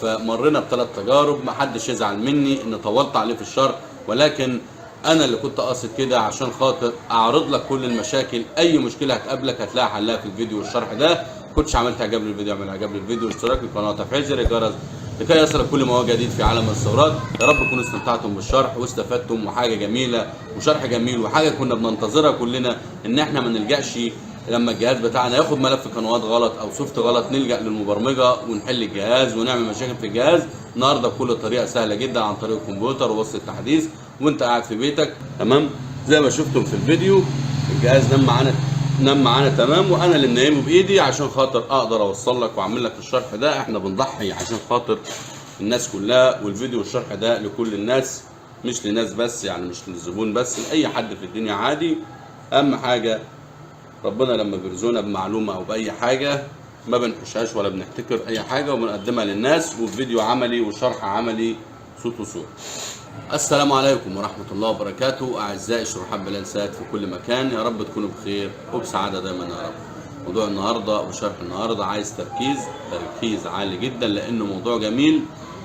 فمرينا بثلاث تجارب. ما حدش يزعل مني ان طولت عليه في الشرح، ولكن انا اللي كنت قاصد كده عشان خاطر اعرض لك كل المشاكل. اي مشكلة هتقابلك هتلاقي حلها في الفيديو والشرح ده. كنتش عملت اعجاب للفيديو، اعمل اعجاب للفيديو واشتراك للقناة وتفعيل زر الجرس لكي يصلك كل ما هو جديد في عالم الثورات. يا رب تكونوا استمتعتم بالشرح واستفدتم، وحاجه جميلة وشرح جميل وحاجه كنا بننتظرها كلنا، ان احنا ما نلجاش لما الجهاز بتاعنا ياخد ملف قنوات غلط او soft غلط نلجا للمبرمجه ونحل الجهاز ونعمل مشاكل في الجهاز. النهارده بكل طريقه سهلة جدا عن طريق الكمبيوتر ووصل التحديث وانت قاعد في بيتك. تمام، زي ما شفتم في الفيديو الجهاز نام معانا، نام معانا تمام، وانا اللي منيمه بايدي عشان خاطر اقدر اوصل لك واعمل لك الشرح ده. احنا بنضحي عشان خاطر الناس كلها، والفيديو والشرح ده لكل الناس، مش لناس بس، يعني مش للزبون بس، لاي حد في الدنيا عادي. اهم حاجة ربنا لما بيرزقنا بمعلومة او باي حاجة ما بنحشهاش ولا بنحتكر اي حاجة، وبنقدمها للناس، وفيديو عملي وشرح عملي صوت وصوره. السلام عليكم ورحمة الله وبركاته أعزائي شروحات بلال سات في كل مكان، يا رب تكونوا بخير وبسعادة دايما يا رب. موضوع النهاردة وشرح النهاردة عايز تركيز، تركيز عالي جدا، لأنه موضوع جميل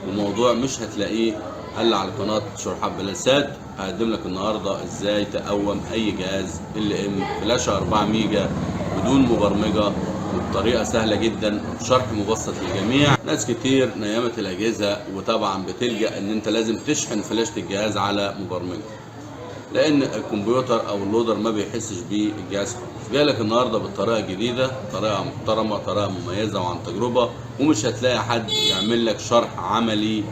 وموضوع مش هتلاقيه إلا على قناة شروحات بلال سات. هقدم لك النهاردة إزاي تقوم أي جهاز LM فلاشة 4 ميجا بدون مبرمجة وبطريقة سهلة جدا وبشرح مبسط للجميع. ناس كتير نيمت الأجهزة وطبعا بتلجأ إن أنت لازم تشحن فلاشة الجهاز على مبرمجة، لأن الكمبيوتر أو اللودر ما بيحسش بيه الجهاز خالص. جايلك النهاردة بالطريقة الجديدة، طريقة محترمة، طريقة مميزة وعن تجربة، ومش هتلاقي حد يعمل لك شرح عملي.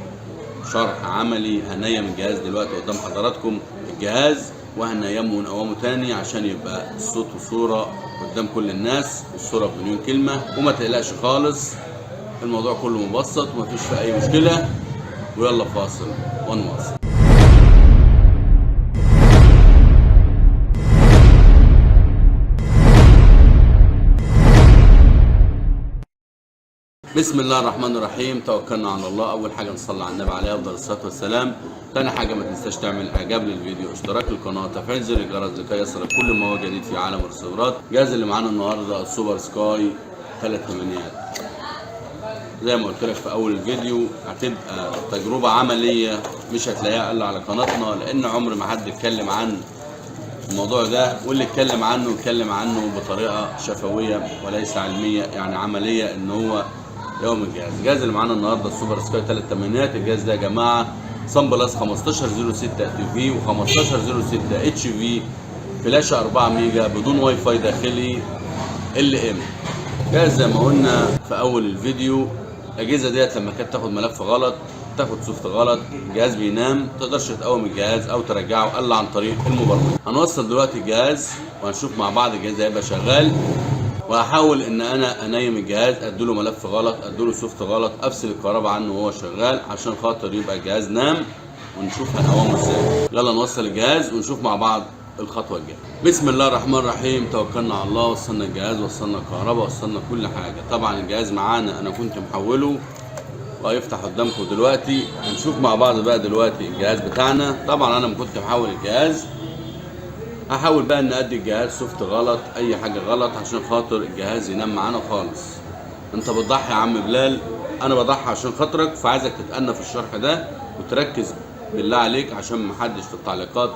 شرح عملي هنيم الجهاز دلوقتي قدام حضراتكم الجهاز، وهنيمه ونقومه تاني عشان يبقى الصوت وصورة قدام كل الناس، والصورة بمليون كلمة. وما تقلقش خالص، الموضوع كله مبسط ومفيش فيه أي مشكلة. ويلا فاصل ونواصل. بسم الله الرحمن الرحيم، توكلنا على الله. اول حاجة نصلي على النبي عليه افضل الصلاة والسلام. ثاني حاجة ما تنساش تعمل اعجاب للفيديو، اشتراك للقناة، تفعيل زر الجرس لكي يصلك كل ما هو جديد في عالم الريسيفرات. الجهاز اللي معانا النهارده السوبر سكاي 3 8. زي ما قلت لك في اول الفيديو هتبقى تجربه عملية مش هتلاقيها الا على قناتنا، لان عمر ما حد اتكلم عن الموضوع ده، واللي اتكلم عنه اتكلم عنه بطريقة شفويه وليس علمية، يعني عملية ان هو يوم الجهاز. الجهاز اللي معانا النهارده السوبر سكاي 3 8. الجهاز ده يا جماعة Sunplus 1506 TV و1506 HV، فلاشه 4 ميجا بدون واي فاي داخلي LM. جهاز زي ما قلنا في اول الفيديو، الاجهزة ديت لما كانت تاخد ملف غلط، تاخد soft غلط، الجهاز بينام، ما تقدرش تقوم الجهاز او ترجعه الا عن طريق المبرمج. هنوصل دلوقتي الجهاز وهنشوف مع بعض الجهاز هيبقى شغال، وهحاول ان انا انيم الجهاز، اديله ملف غلط، اديله soft غلط، افصل الكهرباء عنه وهو شغال عشان خاطر يبقى الجهاز نام، ونشوف هنقومه ازاي. يلا نوصل الجهاز ونشوف مع بعض الخطوة الجاية. بسم الله الرحمن الرحيم، توكلنا على الله. وصلنا الجهاز، وصلنا الكهرباء، وصلنا كل حاجة. طبعا الجهاز معانا انا كنت محوله وهيفتح قدامكم دلوقتي. هنشوف مع بعض بقى دلوقتي الجهاز بتاعنا. طبعا انا ما كنت محول الجهاز، هحاول بقى ان ادي الجهاز soft غلط، اي حاجة غلط عشان خاطر الجهاز ينام معانا خالص. انت بتضحي يا عم بلال، انا بضحي عشان خاطرك، فعايزك تتأنى في الشرح ده وتركز بالله عليك، عشان محدش في التعليقات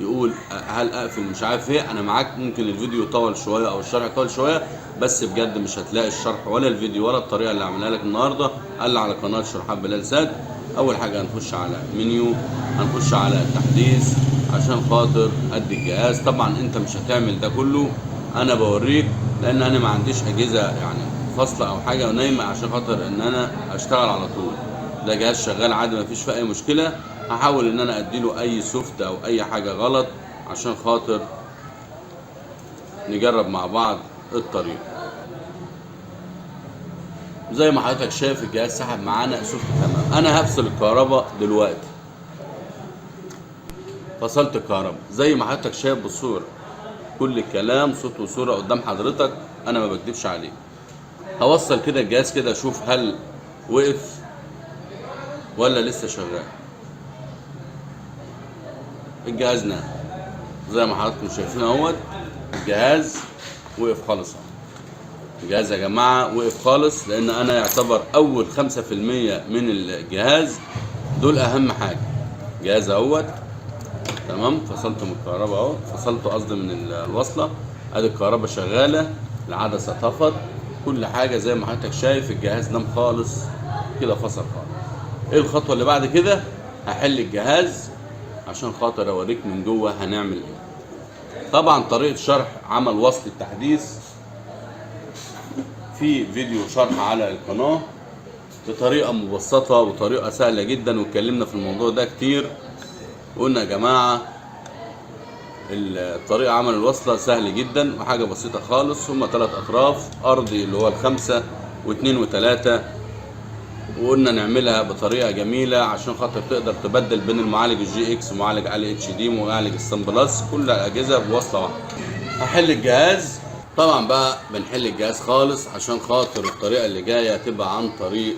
يقول هل اقفل مش عارف ايه. انا معاك، ممكن الفيديو يطول شوية او الشرح يطول شوية، بس بجد مش هتلاقي الشرح ولا الفيديو ولا الطريقة اللي عملها لك النهارده الا على قناة شروحات بلال سات. اول حاجة هنخش على منيو، هنخش على التحديث عشان خاطر ادي الجهاز. طبعا انت مش هتعمل ده كله، انا بوريك لان انا ما عنديش اجهزة يعني فاصلة او حاجة ونايمه عشان خاطر ان انا اشتغل على طول. ده جهاز شغال عادي ما فيش فيه اي مشكلة. هحاول ان انا اديله اي soft او اي حاجة غلط عشان خاطر نجرب مع بعض الطريق. زي ما حضرتك شايف الجهاز سحب معانا soft تمام. انا هفصل الكهرباء دلوقتي، فصلت الكهرباء زي ما حضرتك شايف بالصورة، كل الكلام صوت وصوره قدام حضرتك، انا ما بكدبش عليك. هوصل كده الجهاز كده اشوف هل وقف ولا لسه شغال. الجهاز نام زي ما حضراتكم شايفين اهوت، الجهاز وقف خالص اهو. الجهاز يا جماعة وقف خالص، لان انا يعتبر اول 5% من الجهاز دول اهم حاجة. جهاز اهوت تمام، فصلته من الكهرباء اهو، فصلته قصدي من الوصلة. ادي الكهرباء شغالة، العدسة طفت، كل حاجة زي ما حضرتك شايف. الجهاز نام خالص كده، فصل خالص. ايه الخطوة اللي بعد كده؟ هحل الجهاز عشان خاطر اوريك من جوه هنعمل ايه. طبعا طريقه شرح عمل وصل التحديث في فيديو شرح على القناة بطريقة مبسطة وطريقه سهلة جدا، واتكلمنا في الموضوع ده كتير. قلنا يا جماعة الطريقة عمل الوصلة سهل جدا وحاجه بسيطة خالص. هما 3 اطراف، ارضي اللي هو 5 و2 و3، وقلنا نعملها بطريقة جميلة عشان خاطر تقدر تبدل بين المعالج ال GX ومعالج علي HD ومعالج الصن بلس، كل الاجهزة بوصله واحدة. هحل الجهاز طبعا بقى، بنحل الجهاز خالص عشان خاطر الطريقة اللي جاية تبقى عن طريق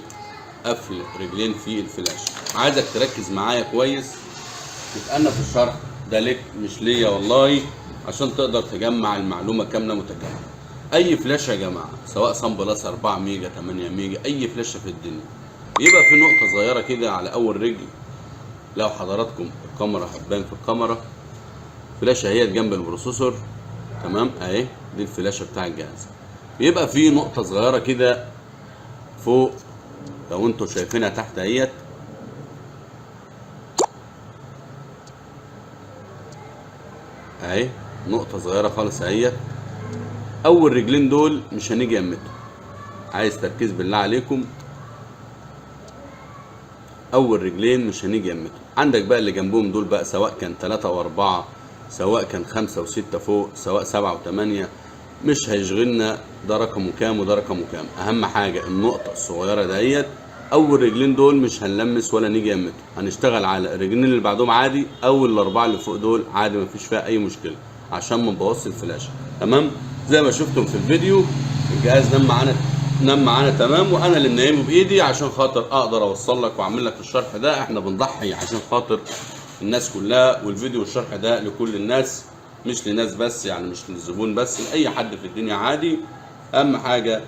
قفل رجلين في الفلاش. عايزك تركز معايا كويس، تتأنى في الشرح ده لك مش ليا والله، عشان تقدر تجمع المعلومة كاملة متكاملة. اي فلاشه يا جماعة، سواء صن بلس 4 ميجا 8 ميجا، اي فلاشه في الدنيا، بيبقى في نقطة صغيرة كده على اول رجل. لو حضراتكم الكاميرا هتبان في الكاميرا، فلاشه اهي جنب ال processor تمام، اهي دي الفلاشه بتاع الجهاز. بيبقى في نقطة صغيرة كده فوق، لو انتوا شايفينها تحت اهيت، اهي نقطة صغيرة خالص اهيت. اول رجلين دول مش هنيجي يمتهم، عايز تركيز بالله عليكم. اول رجلين مش هنيجي يمتهم. عندك بقى اللي جنبهم دول بقى، سواء كان 3 و4، سواء كان 5 و6 فوق، سواء 7 و8، مش هيشغلنا ده رقمه كام وده رقمه كام. اهم حاجة النقطة الصغيرة دهيت. اول رجلين دول مش هنلمس ولا نيجي يمتهم، هنشتغل على الرجلين اللي بعدهم عادي، او ال4 اللي فوق دول عادي، مفيش فيها اي مشكلة، عشان ما نبوظش الفلاشه. تمام، زي ما شفتم في الفيديو الجهاز نام معانا تمام، وانا اللي منيمه بايدي عشان خاطر اقدر اوصل لك واعمل لك الشرح ده. احنا بنضحي عشان خاطر الناس كلها، والفيديو والشرح ده لكل الناس، مش لناس بس، يعني مش للزبون بس، لاي حد في الدنيا عادي. اهم حاجة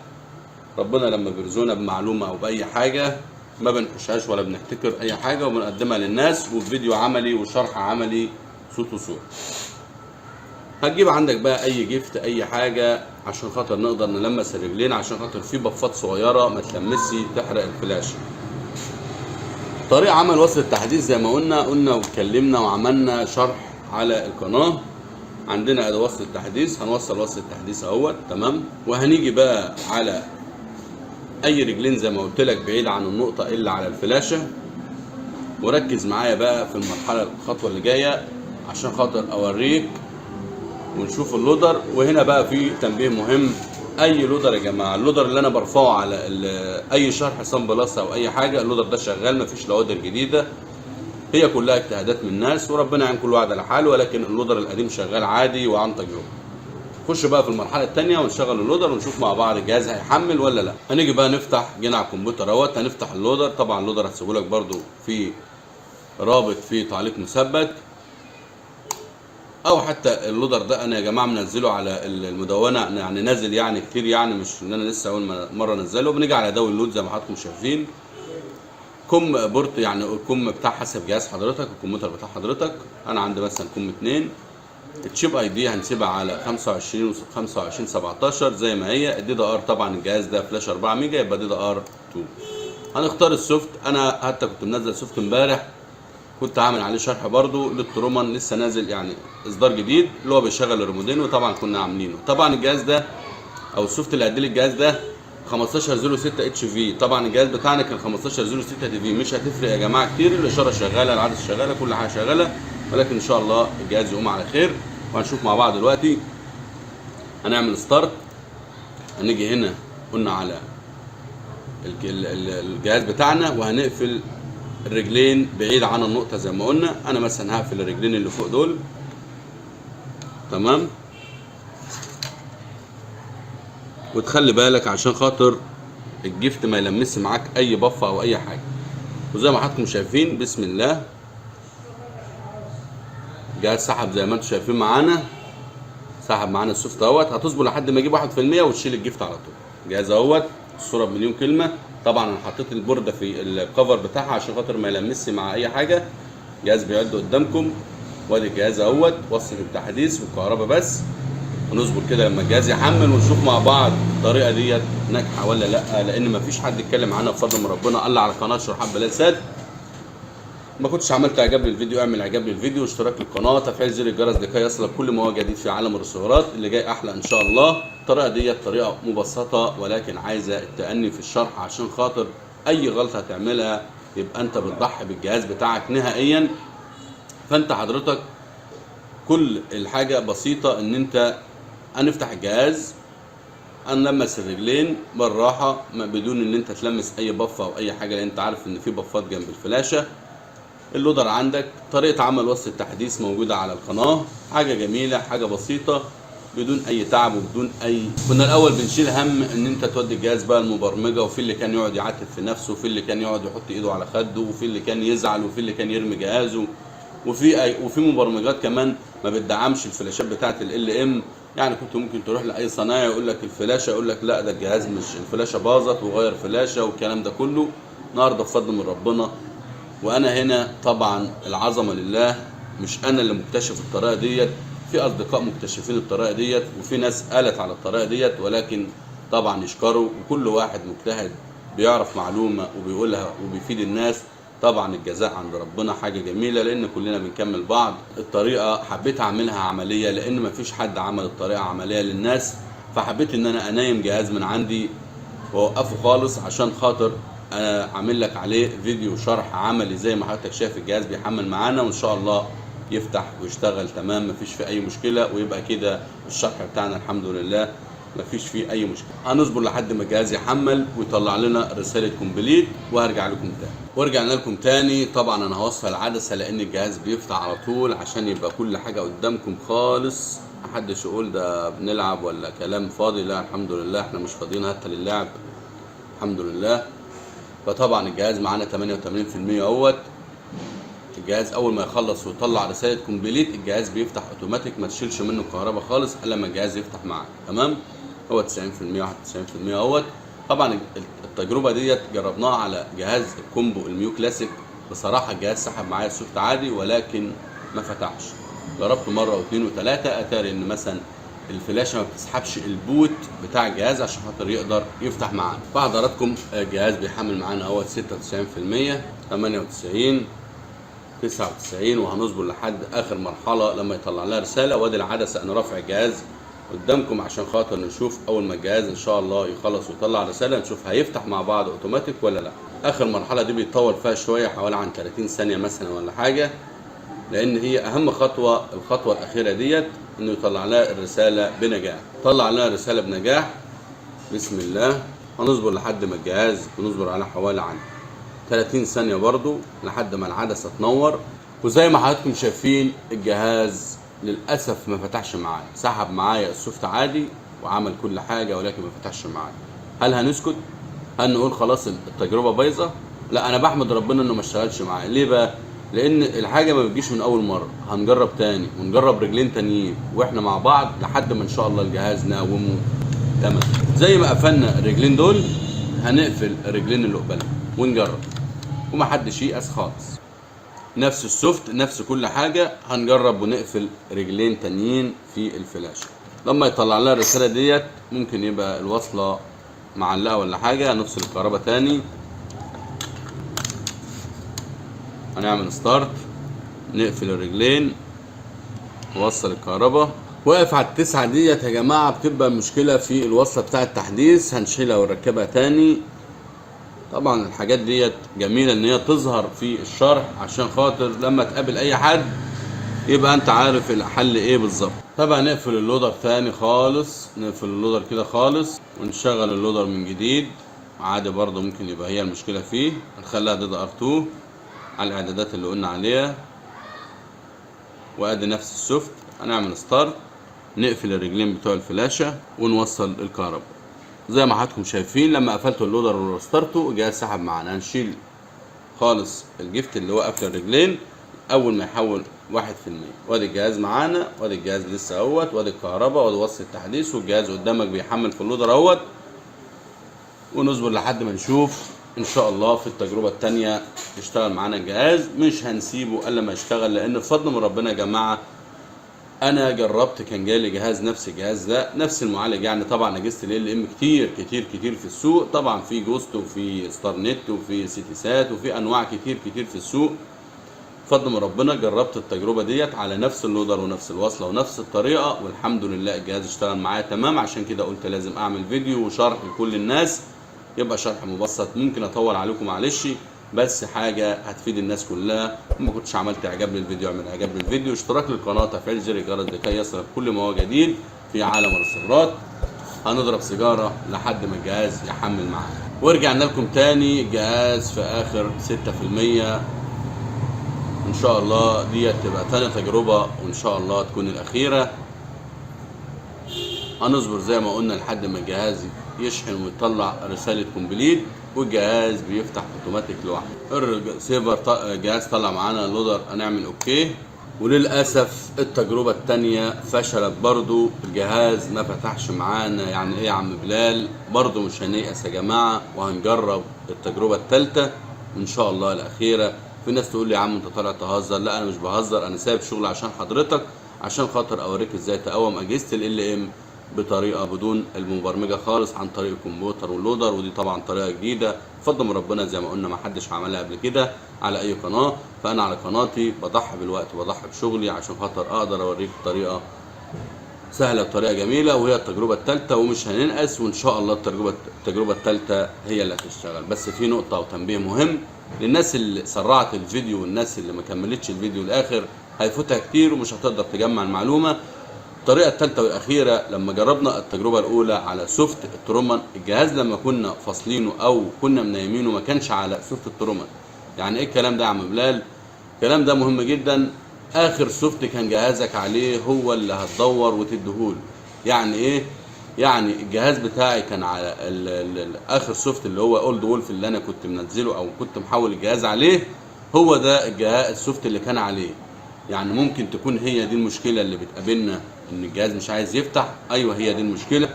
ربنا لما بيرزقنا بمعلومة او باي حاجة ما بنحشهاش ولا بنحتكر اي حاجة، وبنقدمها للناس، وفيديو عملي وشرح عملي صوت وصوره. هتجيب عندك بقى اي جفت اي حاجة عشان خاطر نقدر نلمس الرجلين، عشان خاطر في بفات صغيرة ما تلمسي تحرق الفلاشه. طريقه عمل وصل التحديث زي ما قلنا واتكلمنا وعملنا شرح على القناة. عندنا ادي وصل التحديث، هنوصل وصل التحديث اهوت تمام. وهنيجي بقى على اي رجلين زي ما قلت لك بعيد عن النقطة اللي على الفلاشه. وركز معايا بقى في المرحلة الخطوة اللي جاية عشان خاطر اوريك ونشوف اللودر. وهنا بقى في تنبيه مهم، اي لودر يا جماعة، اللودر اللي انا برفعه على اي شرح صن بلس او اي حاجة، اللودر ده شغال، مفيش لوادر جديدة، هي كلها اجتهادات من الناس وربنا يعين كل واحد على حاله، ولكن اللودر القديم شغال عادي وعن تجربه. خش بقى في المرحلة الثانية ونشغل اللودر ونشوف مع بعض الجهاز هيحمل ولا لا. هنيجي بقى نفتح، جينا على الكمبيوتر اهوت، هنفتح اللودر. طبعا اللودر هسيبه لك برده في رابط في تعليق مثبت، او حتى اللودر ده انا يا جماعة منزله على المدونة، يعني نازل يعني كتير، يعني مش ان انا لسه اول مرة انزله. بنيجي على download زي ما حضراتكم شايفين، COM port، يعني ال COM بتاع حسب جهاز حضرتك، الكمبيوتر بتاع حضرتك. انا عندي مثلا COM 2، ال chip ID هنسيبها على 25 و 25 17 زي ما هي. ال DDR طبعا الجهاز ده فلاش 4 ميجا، يبقى DDR 2. هنختار ال soft، انا حتى كنت منزل soft امبارح، كنت عامل عليه شرح برضو للترومان، لسه نازل يعني اصدار جديد اللي هو بيشغل الريمودين، وطبعا كنا عاملينه. طبعا الجهاز ده او ال soft اللي هديه الجهاز ده 1506 HV، طبعا الجهاز بتاعنا كان 1506 TV، مش هتفرق يا جماعة كتير، الاشارة شغالة، العدسة شغالة، كل حاجة شغالة، ولكن ان شاء الله الجهاز يقوم على خير. وهنشوف مع بعض دلوقتي. هنعمل start، هنيجي هنا قلنا على الجهاز بتاعنا، وهنقفل الرجلين بعيد عن النقطة زي ما قلنا. أنا مثلا هقفل الرجلين اللي فوق دول تمام، وتخلي بالك عشان خاطر الجفت ما يلمس معاك أي بفة أو أي حاجة. وزي ما حضراتكم شايفين بسم الله الجهاز سحب زي ما انتم شايفين معانا، سحب معانا ال soft اهوت. هتصبر لحد ما يجيب 1% وتشيل الجفت على طول. الجهاز اهوت، الصورة بمليون كلمة. طبعا انا حطيت البورده في ال cover بتاعها عشان خاطر ما يلمسش مع اي حاجة. الجهاز بيعد قدامكم، وادي الجهاز اهوت، وصلة التحديث والكهرباء بس. هنصبر كده لما الجهاز يحمل ونشوف مع بعض الطريقة ديت ناجحة ولا لا، لان مفيش حد اتكلم عنها بفضل من ربنا الا على قناة شروحات بلال سات. ما كنتش عملت اعجاب للفيديو، اعمل اعجاب للفيديو، واشتراك للقناة، تفعيل زر الجرس لكي يصلك كل ما هو جديد في عالم الريسيفرات. اللي جاي احلى ان شاء الله. الطريقة ديت طريقه مبسطة ولكن عايزه التأني في الشرح، عشان خاطر اي غلطه هتعملها يبقى انت بتضحي بالجهاز بتاعك نهائيا. فانت حضرتك كل الحاجة بسيطة، ان انت هنفتح الجهاز، هنلمس الرجلين بالراحة بدون ان انت تلمس اي بفه او اي حاجة، لان انت عارف ان في بفات جنب الفلاشه. اللودر عندك، طريقه عمل وصل التحديث موجودة على القناة. حاجة جميلة، حاجة بسيطة، بدون اي تعب وبدون اي. كنا الاول بنشيل هم ان انت تودي الجهاز بقى المبرمجه، وفي اللي كان يقعد يعتب في نفسه، وفي اللي كان يقعد يحط ايده على خده، وفي اللي كان يزعل، وفي اللي كان يرمي جهازه، وفي مبرمجات كمان ما بتدعمش الفلاشات بتاعه ال ام. يعني كنت ممكن تروح لاي صنايعي يقول لك الفلاشه، يقول لك لا ده الجهاز مش الفلاشه باظت وغير فلاشه والكلام ده كله. النهارده بفضل من ربنا، وانا هنا طبعا العظمة لله، مش انا اللي مكتشف الطريقة ديت، في اصدقاء مكتشفين الطريقة ديت، وفي ناس قالت على الطريقة ديت، ولكن طبعا يشكروا، وكل واحد مجتهد بيعرف معلومة وبيقولها وبيفيد الناس. طبعا الجزاء عند ربنا حاجة جميلة، لان كلنا بنكمل بعض. الطريقة حبيت اعملها عملية لان مفيش حد عمل الطريقة عملية للناس، فحبيت ان انا انايم جهاز من عندي واوقفه خالص عشان خاطر انا عامل لك عليه فيديو شرح عملي. زي ما حضرتك شايف الجهاز بيحمل معانا، وان شاء الله يفتح ويشتغل تمام، مفيش فيه اي مشكلة، ويبقى كده الشرح بتاعنا الحمد لله مفيش فيه اي مشكلة. هنصبر لحد ما الجهاز يحمل ويطلع لنا رسالة complete، وهرجع لكم تاني. ورجعنا لكم تاني. طبعا انا هوصل العدسة لان الجهاز بيفتح على طول عشان يبقى كل حاجة قدامكم خالص، محدش يقول ده بنلعب ولا كلام فاضي. لا الحمد لله احنا مش فاضيين حتى للعب، الحمد لله. فطبعا الجهاز معانا 88% اهوت. الجهاز اول ما يخلص ويطلع رسالة complete الجهاز بيفتح اوتوماتيك، ما تشيلش منه الكهرباء خالص الا لما الجهاز يفتح معاك تمام. هو 90% 91% اهوت. طبعا التجربة ديت جربناها على جهاز ال combo الميو كلاسيك، بصراحة الجهاز سحب معايا ال soft عادي ولكن ما فتحش. جربته مرة واثنين وثلاثة، اتاري ان مثلا الفلاشه ما بتسحبش ال boot بتاع الجهاز عشان خاطر يقدر يفتح معانا. فحضراتكم الجهاز بيحمل معانا اهوت 96%، 98، 99، وهنصبر لحد اخر مرحلة لما يطلع لها رسالة. وادي العدسة انا رافع الجهاز قدامكم عشان خاطر نشوف اول ما الجهاز ان شاء الله يخلص ويطلع رسالة نشوف هيفتح مع بعض اوتوماتيك ولا لا. اخر مرحلة دي بيطول فيها شوية، حوالي عن 30 ثانية مثلا ولا حاجة، لان هي اهم خطوة، الخطوة الاخيرة ديت انه يطلع لها الرسالة بنجاح. طلع لها رسالة بنجاح، بسم الله. هنصبر لحد ما الجهاز، بنصبر على حوالي عن 30 ثانية برضو لحد ما العدسة تنور. وزي ما حضراتكم شايفين الجهاز للاسف ما فتحش معايا، سحب معايا ال soft عادي وعمل كل حاجة ولكن ما فتحش معايا. هل هنسكت؟ هل نقول خلاص التجربة بايظة؟ لا، انا بحمد ربنا انه ما اشتغلش معايا. ليه بقى؟ لان الحاجة ما بتجيش من اول مرة. هنجرب تاني ونجرب رجلين تانيين واحنا مع بعض لحد ما ان شاء الله الجهاز نقومه تمام. زي ما قفلنا الرجلين دول هنقفل الرجلين اللي قبالنا ونجرب، ومحدش ييأس خالص. نفس ال soft نفس كل حاجة، هنجرب ونقفل رجلين تانيين في الفلاشه. لما يطلع لنا الرسالة ديت ممكن يبقى الوصلة معلقه ولا حاجة، هنفصل الكهرباء تاني، هنعمل start، نقفل الرجلين، نوصل الكهرباء. واقف على التسعة ديت يا جماعة، بتبقى المشكلة في الوصلة بتاع التحديث، هنشيلها ونركبها تاني. طبعا الحاجات ديت جميلة ان هي تظهر في الشرح عشان خاطر لما تقابل اي حد يبقى انت عارف الحل ايه بالظبط. طبعا نقفل اللودر تاني خالص، نقفل اللودر كده خالص ونشغل اللودر من جديد عادي، برضه ممكن يبقى هي المشكلة فيه. هنخليها DDR 2 على الاعدادات اللي قلنا عليها، وادي نفس ال soft. هنعمل start، نقفل الرجلين بتوع الفلاشة ونوصل الكهرباء. زي ما حضراتكم شايفين لما قفلت اللودر ورسترته الجهاز سحب معانا. هنشيل خالص الجفت اللي هو قفل الرجلين اول ما يحول 1%. وادي الجهاز معانا، وادي الجهاز لسه اهوت، وادي الكهرباء، وادي وصل التحديث، والجهاز قدامك بيحمل في اللودر اهوت. ونصبر لحد ما نشوف ان شاء الله في التجربة الثانية يشتغل معانا الجهاز. مش هنسيبه الا ما يشتغل، لان بفضل من ربنا يا جماعة انا جربت، كان جالي جهاز نفس الجهاز ده نفس المعالج، يعني طبعا اجهزة LM كتير كتير كتير في السوق، طبعا في جوست وفي ستار نت وفي سيتي سات وفي انواع كتير كتير في السوق. بفضل من ربنا جربت التجربة ديت على نفس اللودر ونفس الوصلة ونفس الطريقة، والحمد لله الجهاز اشتغل معايا تمام. عشان كده قلت لازم اعمل فيديو وشرح لكل الناس، يبقى شرح مبسط، ممكن اطول عليكم معلش، بس حاجة هتفيد الناس كلها. ما كنتش عملت اعجاب للفيديو اعمل اعجاب للفيديو، اشتراك للقناة، تفعيل زر الجرس لكي يصلك كل ما هو جديد في عالم الريسيفرات. هنضرب سيجارة لحد ما الجهاز يحمل معانا. ورجعنا لكم تاني، الجهاز في اخر 6%. ان شاء الله دي تبقى تاني تجربه وان شاء الله تكون الاخيرة. هنصبر زي ما قلنا لحد ما الجهاز يشحن ويطلع رسالة complete، والجهاز بيفتح اوتوماتيك لوحده. الريسيفر الجهاز طلع معانا اللودر، هنعمل okay. وللاسف التجربة التانية فشلت برضو، الجهاز ما فتحش معانا. يعني ايه يا عم بلال؟ برضو مش هنيأس يا جماعة، وهنجرب التجربة التالتة وان شاء الله الاخيرة. في ناس تقول لي يا عم انت طالع تهزر، لا انا مش بهزر، انا سايب شغل عشان حضرتك، عشان خاطر اوريك ازاي تقوم اجهزة LM بطريقة بدون المبرمجه خالص، عن طريق الكمبيوتر واللودر. ودي طبعا طريقه جديدة بفضل من ربنا، زي ما قلنا ما حدش عملها قبل كده على اي قناة. فانا على قناتي بضحي بالوقت وبضحي بشغلي عشان خاطر اقدر اوريك طريقه سهلة بطريقة جميلة، وهي التجربة الثالثة، ومش هننقص، وان شاء الله التجربة الثالثة هي اللي هتشتغل. بس في نقطة وتنبيه مهم للناس اللي سرعت الفيديو والناس اللي ما كملتش الفيديو الاخر، هيفوتها كتير ومش هتقدر تجمع المعلومة. الطريقة الثالثة والاخيرة، لما جربنا التجربة الاولى على soft الترومان، الجهاز لما كنا فاصلينه او كنا منيمينه ما كانش على soft الترومان. يعني ايه الكلام ده يا عم بلال؟ الكلام ده مهم جدا. اخر soft كان جهازك عليه هو اللي هتدور وتديهوله. يعني ايه؟ يعني الجهاز بتاعي كان على اخر soft اللي هو Old Wolf اللي انا كنت منزله او كنت محول الجهاز عليه، هو ده الجهاز ال soft اللي كان عليه. يعني ممكن تكون هي دي المشكلة اللي بتقابلنا، ان الجهاز مش عايز يفتح. ايوه هي دي المشكلة.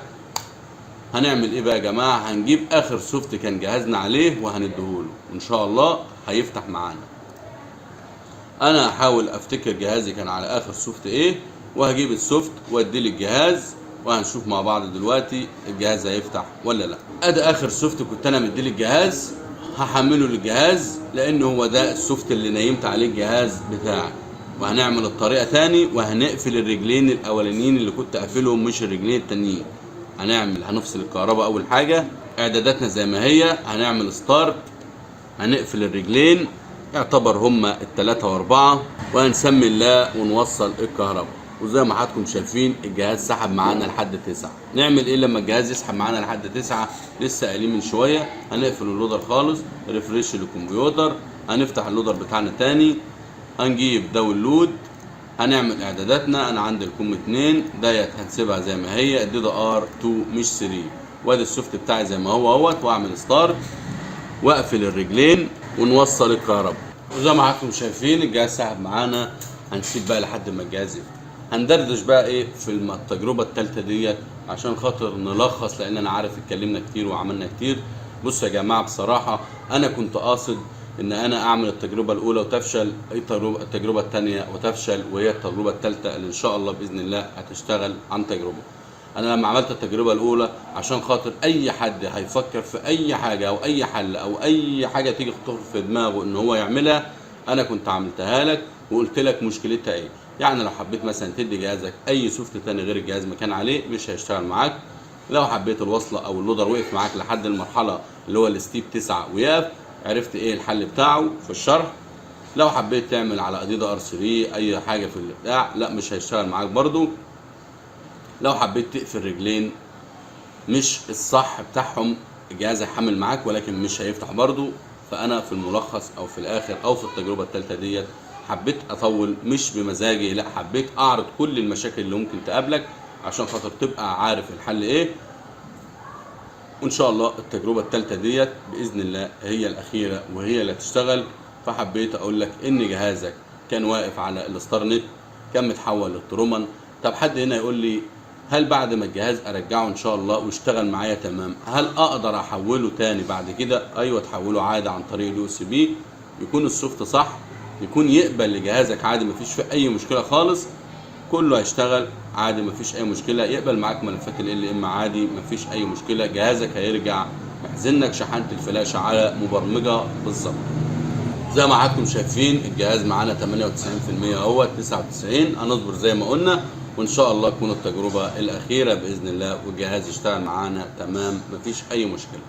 هنعمل ايه بقى يا جماعة؟ هنجيب اخر soft كان جهازنا عليه وهنديهوله، وان شاء الله هيفتح معانا. انا هحاول افتكر جهازي كان على اخر soft ايه، وهجيب ال soft واديه للجهاز، وهنشوف مع بعض دلوقتي الجهاز هيفتح ولا لا. ادي اخر soft كنت انا مديه للجهاز، هحمله للجهاز لان هو ده ال soft اللي نيمت عليه الجهاز بتاعي. وهنعمل الطريقة تاني، وهنقفل الرجلين الاولانيين اللي كنت قافلهم مش الرجلين التانيين. هنفصل الكهرباء اول حاجة، اعداداتنا زي ما هي، هنعمل start، هنقفل الرجلين يعتبر هما التلاتة واربعة، وهنسمي الله ونوصل الكهرباء. وزي ما حضراتكم شايفين الجهاز سحب معانا لحد 9. نعمل ايه لما الجهاز يسحب معانا لحد 9؟ لسه قايلين من شوية، هنقفل اللودر خالص، refresh للكمبيوتر، هنفتح اللودر بتاعنا تاني، هنجيب download، هنعمل اعداداتنا. انا عندي ال COM 2 ديت هنسيبها زي ما هي، ال DDR 2 مش 3، وادي ال soft بتاعي زي ما هو اهوت، واعمل start واقفل الرجلين ونوصل الكهرباء. وزي ما حضراتكم شايفين الجهاز سحب معانا. هنسيب بقى لحد ما الجهاز يفتح. هندردش بقى ايه في التجربة الثالثة ديت عشان خاطر نلخص، لان انا عارف اتكلمنا كتير وعملنا كتير. بصوا يا جماعة، بصراحة انا كنت قاصد ان انا اعمل التجربة الاولى وتفشل، التجربة الثانية وتفشل، وهي التجربة الثالثة اللي ان شاء الله باذن الله هتشتغل عن تجربه. انا لما عملت التجربة الاولى عشان خاطر اي حد هيفكر في اي حاجة او اي حل او اي حاجة تيجي تخطر في دماغه ان هو يعملها، انا كنت عملتها لك وقلت لك مشكلتها ايه. يعني لو حبيت مثلا تدي جهازك اي soft تاني غير الجهاز ما كان عليه مش هيشتغل معاك. لو حبيت الوصلة او اللودر وقف معاك لحد المرحلة اللي هو ال step 9 ويقف، عرفت ايه الحل بتاعه في الشرح. لو حبيت تعمل على DDR 3 اي حاجة في البتاع، لا مش هيشتغل معاك برضو. لو حبيت تقفل رجلين مش الصح بتاعهم، الجهاز هيحمل معاك ولكن مش هيفتح برضو. فانا في الملخص او في الاخر او في التجربة الثالثة ديت حبيت اطول مش بمزاجي، لا حبيت اعرض كل المشاكل اللي ممكن تقابلك عشان خاطر تبقى عارف الحل ايه. وان شاء الله التجربة الثالثة ديت باذن الله هي الاخيرة وهي اللي هتشتغل. فحبيت اقول لك ان جهازك كان واقف على الستار نت، كان متحول للترومان. طب حد هنا يقول لي هل بعد ما الجهاز ارجعه ان شاء الله واشتغل معايا تمام، هل اقدر احوله تاني بعد كده؟ ايوه تحوله عادي عن طريق ال USB، يكون ال soft صح، يكون يقبل لجهازك عادي، مفيش فيه اي مشكلة خالص، كله هيشتغل عادي مفيش اي مشكلة، يقبل معاك ملفات LM عادي مفيش اي مشكلة. جهازك هيرجع محزنك شحنت الفلاشه على مبرمجه بالظبط. زي ما حضراتكم شايفين الجهاز معانا 98% اهوت 99، هنصبر زي ما قلنا وان شاء الله تكون التجربة الاخيرة باذن الله والجهاز يشتغل معانا تمام مفيش اي مشكلة.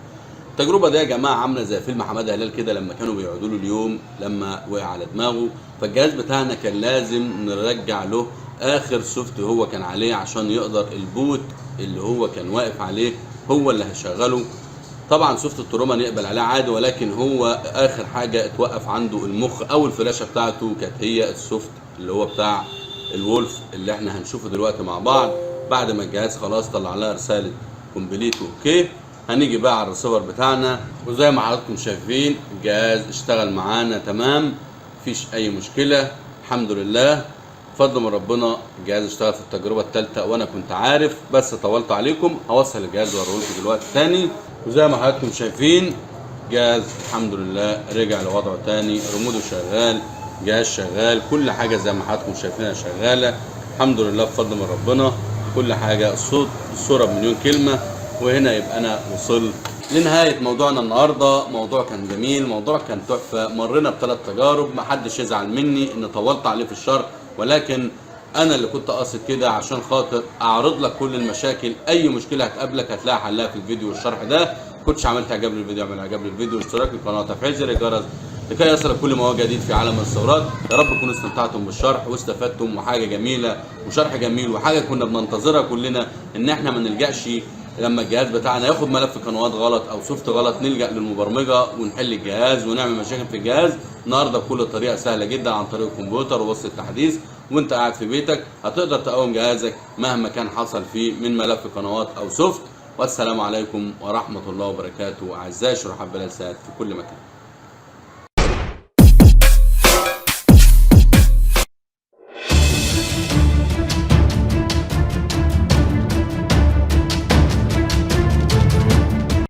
التجربة دي يا جماعة عامله زي فيلم حمادة هلال كده لما كانوا بيقعدوا له اليوم لما وقع على دماغه، فالجهاز بتاعنا كان لازم نرجع له اخر soft هو كان عليه عشان يقدر ال boot اللي هو كان واقف عليه هو اللي هيشغله. طبعا soft التروما نقبل عليه عادي، ولكن هو اخر حاجة اتوقف عنده المخ او الفلاشه بتاعته كانت هي ال soft اللي هو بتاع الولف اللي احنا هنشوفه دلوقتي مع بعض. بعد ما الجهاز خلاص طلع لها رسالة complete okay، هنيجي بقى على الريسيفر بتاعنا، وزي ما حضراتكم شايفين الجهاز اشتغل معانا تمام مفيش اي مشكلة الحمد لله، بفضل من ربنا الجهاز اشتغل في التجربة الثالثة وانا كنت عارف بس طولت عليكم. هوصل الجهاز واوريه لكم دلوقتي تاني، وزي ما حضراتكم شايفين جهاز الحمد لله رجع لوضعه تاني، ريموته شغال، جهاز شغال، كل حاجة زي ما حضراتكم شايفينها شغالة الحمد لله بفضل من ربنا، كل حاجة، الصوت الصورة بمليون كلمة. وهنا يبقى انا وصلت لنهاية موضوعنا النهارده. موضوع كان جميل، موضوع كان تحفة، مرينا بثلاث تجارب، محدش يزعل مني ان طولت عليه في الشرح، ولكن انا اللي كنت قاصد كده عشان خاطر اعرض لك كل المشاكل. اي مشكلة هتقابلك هتلاقي حلها في الفيديو والشرح ده. كنتش عملت اعجاب للفيديو اعمل اعجاب للفيديو، واشتراك للقناة وتفعيل زر الجرس لكي يصلك كل ما هو جديد في عالم الثورات. يا رب تكونوا استمتعتم بالشرح واستفدتم، وحاجه جميلة وشرح جميل وحاجه كنا بننتظرها كلنا، ان احنا ما نلجاش لما الجهاز بتاعنا ياخد ملف قنوات غلط او soft غلط نلجا للمبرمجه ونحل الجهاز ونعمل مشاكل في الجهاز. النهارده بكل طريقه سهلة جدا عن طريق الكمبيوتر ووصل التحديث وانت قاعد في بيتك هتقدر تقوم جهازك مهما كان حصل فيه من ملف قنوات او soft. والسلام عليكم ورحمة الله وبركاته اعزائي شرحاء بلال سات في كل مكان.